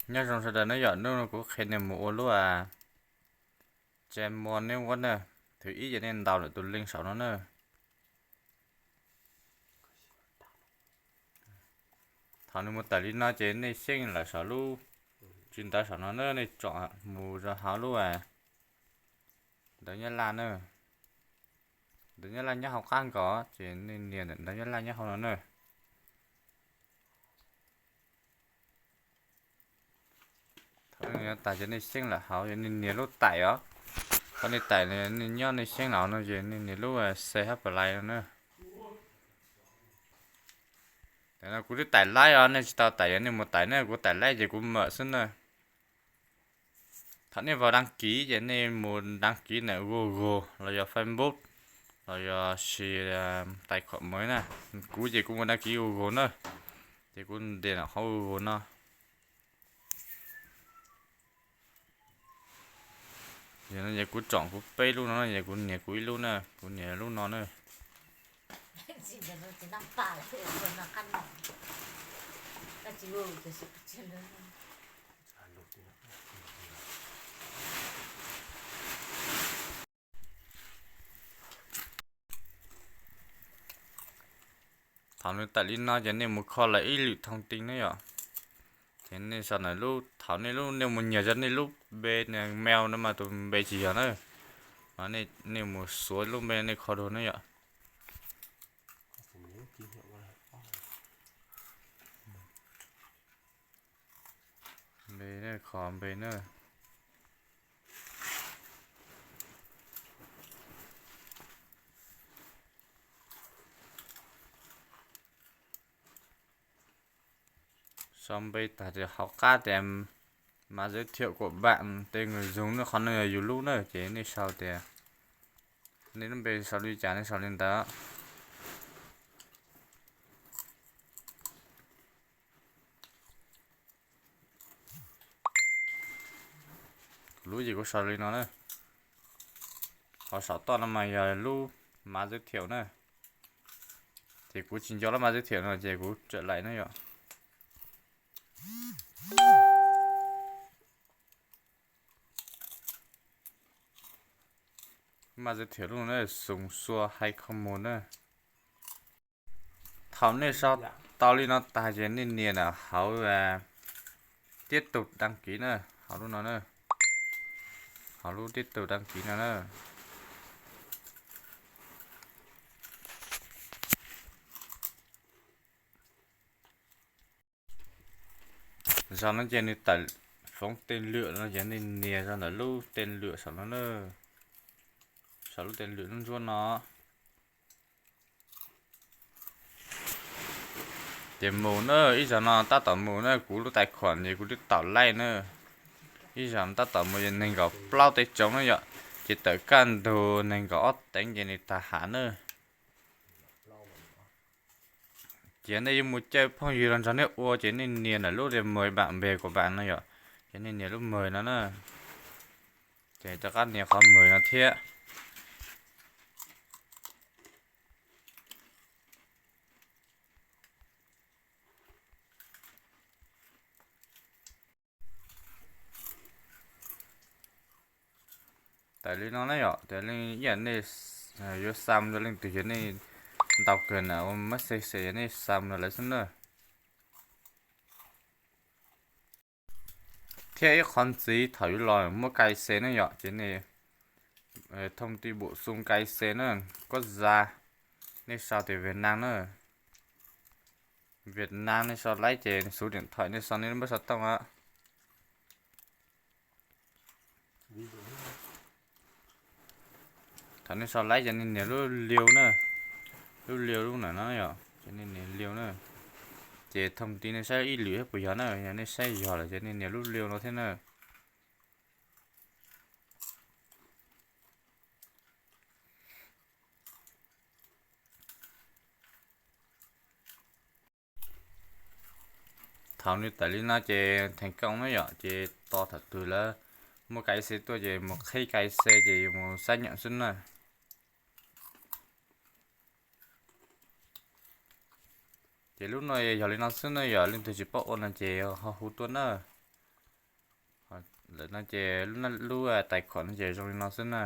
Nyob zoo sawv daws na yom, hnub no kuv qhia nej mus ua lub Gmail network na. Thib ib ces nej ntaus ntawm tus link saum no na. Thaum nej mus tawm li no ces nej xyeej lawm saum lub tswv ntawv saum no na, nej tsom mus rau hauv lub ntawv Nyab Laj na. Ntawv Nyab Laj nyob hauv qab nkaus ces nej nias ntawm ntawv Nyab Laj nyob hauv no na. Thaum nej nias tag ces nej xyeej lawm hauv, nej nias lub taim os. Thaum nej taim, nej nyob nej xyeej lawm no ces nej nias lub C H Play no na. Tam no kuv twb taim laib os, nej tsis tau taim yog nej mus taim na, kuv taim laib ces kuv mam xwb na. Thaum nej vào đăng ký ces nej mus đăng ký ntawm Google los yog Facebook los yog sis tài khoản mới na. Kuv ces kuv mus đăng ký Google na, ces kuv ntes ntawm qhov Google no. Yog no ces kuv tsom kuv peb lub no, ces kuv nias kuv ib lub na, kuv nias lub no na. Thaum nws tawm li no ces nej mus kho lawv ib lwm thoob tij na yom. Ces nej sau ntawm lub, thaum nej lub, nej mus nyiam zog nej lub npe mail no mas tus npe tsis yog na. Nej mus xuav lub npe nej kho dua na yom. Npe, kho npe na. Sau npe tag ces hauv qab tias mã giới thiệu của bạn, tên người dùng na, qhov no yog yus lub na, ces nej sau tias nej lub npe sau li cas nej sau li ntawd. Kuv lub ces kuv sau li no na. Qhov saum toj no mas yog lub mã giới thiệu na. Ces kuv tsis nco lub mã giới thiệu no ces kuv tsom laim na yom. Mã giới thiệu lub no na, Xoo Xua hai không một na. Thaum nej sau tau li no tag ces nej nias ntawm hauv tiếp tục đăng ký na, hauv lub no na, hauv lub tiếp tục đăng ký no na. Zaum no ces nws tawm phím tên lửa no ces nej nias rau ntawm lub tên lửa saum no na, saum lub tên lửa ntsuab ntsuab no. Ces mus na, ib zaug no tab tom mus na, kuv lub tài khoản ces kuv twb tau laij na. Ib zaug tab tom mus nees nkaum plaub teb tsoov na yom, ces tawm kaj ntug nees nkaum ob teev ces nws tag hav na. Ces nej yuav mus caij phooj ywg los nrog nej ua ces nej nias ntawm lub tias mời bạn bè của bạn no yom, ces nej nias lub mời no na. Ces rov qab nias qhov mời no thiab. Tawm li no na yom, ces leej ib yam nej yuav xa rau leej twg ces nej ntaus kawg na ua message ces nej xa rau lawv xwb na. Thiab ib qhov ntxiv thaum yuav los muab cài xe na yom, ces nej thông tin bổ sung cài xe na, quốc gia, nej sau tias Việt Nam na. Việt Nam nej sau laib ces số điện thoại nej sau nej lub npawb xov tooj a. Thaum nej sau laib ces nej nias lub liu na, lub liu lub ntawm no yom, ces nej nias liu na. Ces thông tin nej saib ib lwm thiab puas yog na, yog nej saib yog lawm ces nej nias lub liu no thiab na. Thaum nws tawm li no ces thành công na yom, ces tos thaum twg lawv muab cài xe tuaj ces mus qhib cài xe ces yus mus xác nhận xwb na. Ces lub no yog li no xwb na, yog leej twg tsis paub ua no ces ho hu tuaj na. Lawm no ces lub tais khuam no ces zoo li no xwb na.